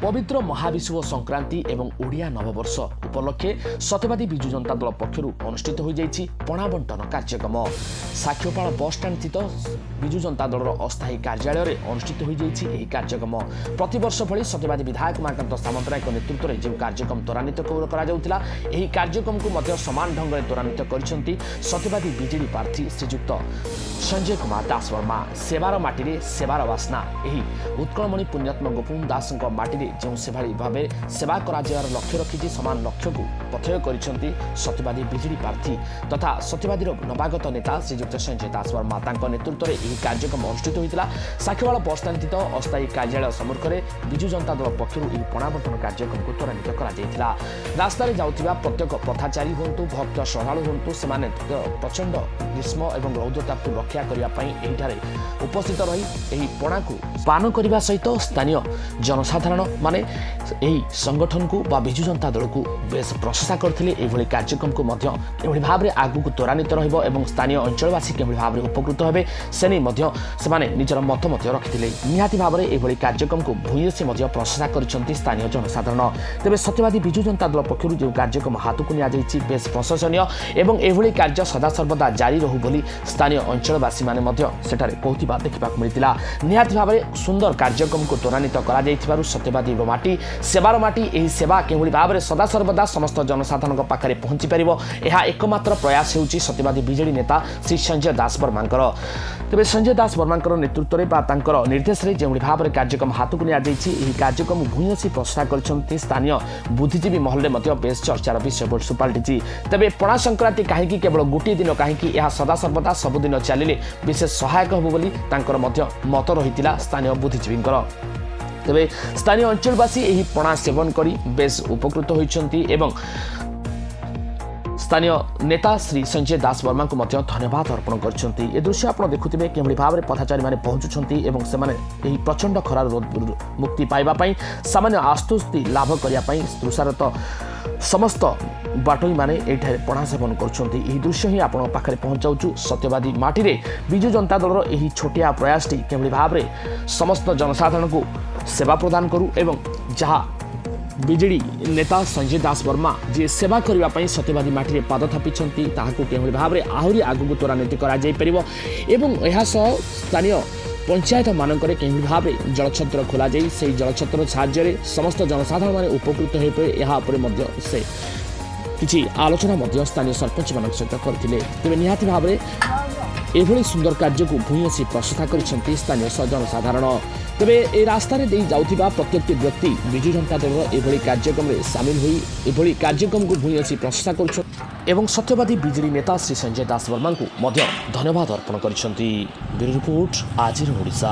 ପବିତ୍ର ମହାବିଷୁବ ସଂକ୍ରାନ୍ତି ଏବଂ ଓଡ଼ିଆ ନବବର୍ଷ ଉପଲକ୍ଷେ ସତ୍ୟବାଦୀ ବିଜୁ ଜନତା ଦଳ ପକ୍ଷରୁ ଅନୁଷ୍ଠିତ ହୋଇଯାଇଛି ପଣା ବଣ୍ଟନ କାର୍ଯ୍ୟକ୍ରମ। ସାକ୍ଷୀଗୋପାଳ ବସ୍ଷ୍ଟାଣ୍ଡ ସ୍ଥିତ ବିଜୁ ଜନତା ଦଳର ଅସ୍ଥାୟୀ କାର୍ଯ୍ୟାଳୟରେ ଅନୁଷ୍ଠିତ ହୋଇଯାଇଛି ଏହି କାର୍ଯ୍ୟକ୍ରମ। ପ୍ରତିବର୍ଷ ଭଳି ସତ୍ୟବାଦୀ ବିଧାୟକ ଉମାକାନ୍ତ ସାମନ୍ତରାୟଙ୍କ ନେତୃତ୍ୱରେ ଯେଉଁ କାର୍ଯ୍ୟକ୍ରମ ତ୍ୱରାନ୍ୱିତ କରାଯାଉଥିଲା, ଏହି କାର୍ଯ୍ୟକ୍ରମକୁ ମଧ୍ୟ ସମାନ ଢଙ୍ଗରେ ତ୍ୱରାନ୍ୱିତ କରିଛନ୍ତି ସତ୍ୟବାଦୀ ବିଜେଡି ପ୍ରାର୍ଥୀ ଶ୍ରୀଯୁକ୍ତ ସଞ୍ଜୟ କୁମାର ଦାସବର୍ମା। ସେବାର ମାଟିରେ ସେବାର ବାସ୍ନା। ଏହି ଉତ୍କଳମଣି ପୁଣ୍ୟାତ୍ମ ଗୋପବନ୍ଧୁ ଦାସଙ୍କ ମାଟିରେ ଯେଉଁ ସେଭଳି ଭାବେ ସେବା କରାଯିବାର ଲକ୍ଷ୍ୟ ରଖିଛି, ସମାନ ଲକ୍ଷ୍ୟକୁ ପଥେୟ କରିଛନ୍ତି ସତ୍ୟବାଦୀ ବିଜେଡି ପ୍ରାର୍ଥୀ ତଥା ସତ୍ୟବାଦୀର ନବାଗତ ନେତା ଶ୍ରୀଯୁକ୍ତ ସଞ୍ଜୟ ଦାସବର୍ମା। ତାଙ୍କ ନେତୃତ୍ୱରେ ଏହି କାର୍ଯ୍ୟକ୍ରମ ଅନୁଷ୍ଠିତ ହୋଇଥିଲା। ସାକ୍ଷୀଗୋପାଳ ବସ୍ଷ୍ଟାଣ୍ଡସ୍ଥିତ ଅସ୍ଥାୟୀ କାର୍ଯ୍ୟାଳୟ ସମ୍ମୁଖରେ ବିଜୁ ଜନତା ଦଳ ପକ୍ଷରୁ ଏହି ପଣା ବଣ୍ଟନ କାର୍ଯ୍ୟକ୍ରମକୁ ତ୍ୱରାନ୍ୱିତ କରାଯାଇଥିଲା। ରାସ୍ତାରେ ଯାଉଥିବା ପ୍ରତ୍ୟେକ ପଥଚାରୀ ହୁଅନ୍ତୁ, ଭକ୍ତ ଶ୍ରଦ୍ଧାଳୁ ହୁଅନ୍ତୁ, ସେମାନେ ପ୍ରଚଣ୍ଡ ଗ୍ରୀଷ୍ମ ଏବଂ ରୌଦ୍ରତାପରୁ ରକ୍ଷା କରିବା ପାଇଁ ଏହିଠାରେ ଉପସ୍ଥିତ ରହି ଏହି ପଣାକୁ ପାନ କରିବା ସହିତ ସ୍ଥାନୀୟ ଜନସାଧାରଣ ମାନେ ଏହି ସଂଗଠନକୁ ବା ବିଜୁ ଜନତା ଦଳକୁ ବେଶ ପ୍ରଶଂସା କରିଥିଲେ। ଏଭଳି କାର୍ଯ୍ୟକ୍ରମକୁ ମଧ୍ୟ ଏଭଳି ଭାବରେ ଆଗକୁ ତ୍ୱରାନ୍ୱିତ ରହିବ ଏବଂ ସ୍ଥାନୀୟ ଅଞ୍ଚଳବାସୀ କେଭଳି ଭାବରେ ଉପକୃତ ହେବେ, ସେ ନେଇ ମଧ୍ୟ ସେମାନେ ନିଜର ମତ ମଧ୍ୟ ରଖିଥିଲେ। ନିହାତି ଭାବରେ ଏଭଳି କାର୍ଯ୍ୟକ୍ରମକୁ ଭୂୟସୀ ମଧ୍ୟ ପ୍ରଶଂସା କରିଛନ୍ତି ସ୍ଥାନୀୟ ଜନସାଧାରଣ। ତେବେ ସତ୍ୟବାଦୀ ବିଜୁ ଜନତା ଦଳ ପକ୍ଷରୁ ଯେଉଁ କାର୍ଯ୍ୟକ୍ରମ ହାତକୁ ନିଆଯାଇଛି, ବେଶ ପ୍ରଶଂସନୀୟ ଏବଂ ଏଭଳି କାର୍ଯ୍ୟ ସଦାସର୍ବଦା ଜାରି ରହୁ ବୋଲି ସ୍ଥାନୀୟ ଅଞ୍ଚଳବାସୀମାନେ ମଧ୍ୟ ସେଠାରେ କହୁଥିବା ଦେଖିବାକୁ ମିଳିଥିଲା। ନିହାତି ଭାବରେ ସୁନ୍ଦର କାର୍ଯ୍ୟକ୍ରମକୁ ତ୍ୱରାନ୍ୱିତ କରାଯାଇଥିବାରୁ ସତ୍ୟବାଦୀର ମାଟି ସେବାର ମାଟି, ଏହି ସେବା କେଉଁଭଳି ଭାବରେ ସଦାସର୍ବଦା ସମସ୍ତ ଜନସାଧାରଣଙ୍କ ପାଖରେ ପହଞ୍ଚି ପାରିବ, ଏହା ଏକମାତ୍ର ପ୍ରୟାସ ହେଉଛି ସତ୍ୟବାଦୀ ବିଜେଡି ନେତା ଶ୍ରୀ ସଞ୍ଜୟ ଦାସ ବର୍ମାଙ୍କର। ତେବେ ସଞ୍ଜୟ ଦାସ ବର୍ମାଙ୍କର ନେତୃତ୍ୱରେ ବା ତାଙ୍କର ନିର୍ଦ୍ଦେଶରେ ଯେଉଁଭଳି ଭାବରେ କାର୍ଯ୍ୟକ୍ରମ ହାତକୁ ନିଆଯାଇଛି, ଏହି କାର୍ଯ୍ୟକ୍ରମ ଭୂୟସୀ ପ୍ରଶଂସା କରିଛନ୍ତି। ସ୍ଥାନୀୟ ବୁଦ୍ଧିଜୀବୀ ମହଲରେ ମଧ୍ୟ ବେଶ ଚର୍ଚ୍ଚାର ବିଷୟବସ୍ତୁ ପାଲଟିଛି। ତେବେ ପଣା ସଂକ୍ରାନ୍ତି କାହିଁକି, କେବଳ ଗୋଟିଏ ଦିନ କାହିଁକି, ଏହା ସଦାସର୍ବଦା ସବୁଦିନ ଚାଲିଲେ ବିଶେଷ ସହାୟକ ହେବ ବୋଲି ତାଙ୍କର ମଧ୍ୟ ମତ ରହିଥିଲା ସ୍ଥାନୀୟ ବୁଦ୍ଧିଜୀବୀଙ୍କର। ତେବେ ସ୍ଥାନୀୟ ଅଞ୍ଚଳବାସୀ ଏହି ପଣା ସେବନ କରି ବେଶ ଉପକୃତ ହୋଇଛନ୍ତି ଏବଂ ସ୍ଥାନୀୟ ନେତା ଶ୍ରୀ ସଞ୍ଜୟ ଦାସ ବର୍ମାଙ୍କୁ ମଧ୍ୟ ଧନ୍ୟବାଦ ଅର୍ପଣ କରିଛନ୍ତି। ଏ ଦୃଶ୍ୟ ଆପଣ ଦେଖୁଥିବେ, କେଉଁଭଳି ଭାବରେ ପଥଚାରୀମାନେ ପହଞ୍ଚୁଛନ୍ତି ଏବଂ ସେମାନେ ଏହି ପ୍ରଚଣ୍ଡ ଖରାରୁ ମୁକ୍ତି ପାଇବା ପାଇଁ, ସାମାନ୍ୟ ଆଶ୍ୱସ୍ତି ଲାଭ କରିବା ପାଇଁ ତୃଷାରତ ସମସ୍ତ ବାଟୋଇମାନେ ଏଇଠାରେ ପଣା ସେବନ କରୁଛନ୍ତି। ଏହି ଦୃଶ୍ୟ ହିଁ ଆପଣଙ୍କ ପାଖରେ ପହଞ୍ଚାଉଛୁ। ସତ୍ୟବାଦୀ ମାଟିରେ ବିଜୁ ଜନତା ଦଳର ଏହି ଛୋଟିଆ ପ୍ରୟାସଟି କେଉଁଭଳି ଭାବରେ ସମସ୍ତ ଜନସାଧାରଣଙ୍କୁ ସେବା ପ୍ରଦାନ କରୁ ଏବଂ ଯାହା ବିଜେଡି ନେତା ସଞ୍ଜୟ ଦାସ ବର୍ମା ଯିଏ ସେବା କରିବା ପାଇଁ ସତ୍ୟବାଦୀ ମାଟିରେ ପାଦ ଥାପିଛନ୍ତି, ତାହାକୁ କେଉଁଭଳି ଭାବରେ ଆହୁରି ଆଗକୁ ତ୍ୱରାନ୍ୱିତ କରାଯାଇପାରିବ ଏବଂ ଏହା ସହ ସ୍ଥାନୀୟ ପଞ୍ଚାୟତମାନଙ୍କରେ କେଉଁଭଳି ଭାବରେ ଜଳଛତ୍ର ଖୋଲାଯାଇ ସେହି ଜଳଛତ୍ର ସାହାଯ୍ୟରେ ସମସ୍ତ ଜନସାଧାରଣମାନେ ଉପକୃତ ହୋଇପାରିବେ, ଏହା ଉପରେ ମଧ୍ୟ ସେ କିଛି ଆଲୋଚନା ମଧ୍ୟ ସ୍ଥାନୀୟ ସରପଞ୍ଚମାନଙ୍କ ସହିତ କରିଥିଲେ। ତେବେ ନିହାତି ଭାବରେ ଏଭଳି ସୁନ୍ଦର କାର୍ଯ୍ୟକୁ ଭୂୟସୀ ପ୍ରଶଂସା କରିଛନ୍ତି ସ୍ଥାନୀୟ ଜନସାଧାରଣ। ତେବେ ଏ ରାସ୍ତାରେ ଦେଇ ଯାଉଥିବା ପ୍ରତ୍ୟେକଟି ବ୍ୟକ୍ତି ବିଜୁ ଜନତା ଦଳର ଏଭଳି କାର୍ଯ୍ୟକ୍ରମରେ ସାମିଲ ହୋଇ ଏଭଳି କାର୍ଯ୍ୟକ୍ରମକୁ ଭୂୟସୀ ପ୍ରଶଂସା କରୁଛନ୍ତି ଏବଂ ସତ୍ୟବାଦୀ ବିଜେଡି ନେତା ଶ୍ରୀ ସଞ୍ଜୟ ଦାସ ବର୍ମାଙ୍କୁ ମଧ୍ୟ ଧନ୍ୟବାଦ ଅର୍ପଣ କରିଛନ୍ତି। ବ୍ୟୁରୋ ରିପୋର୍ଟ, ଆଜିର ଓଡ଼ିଶା।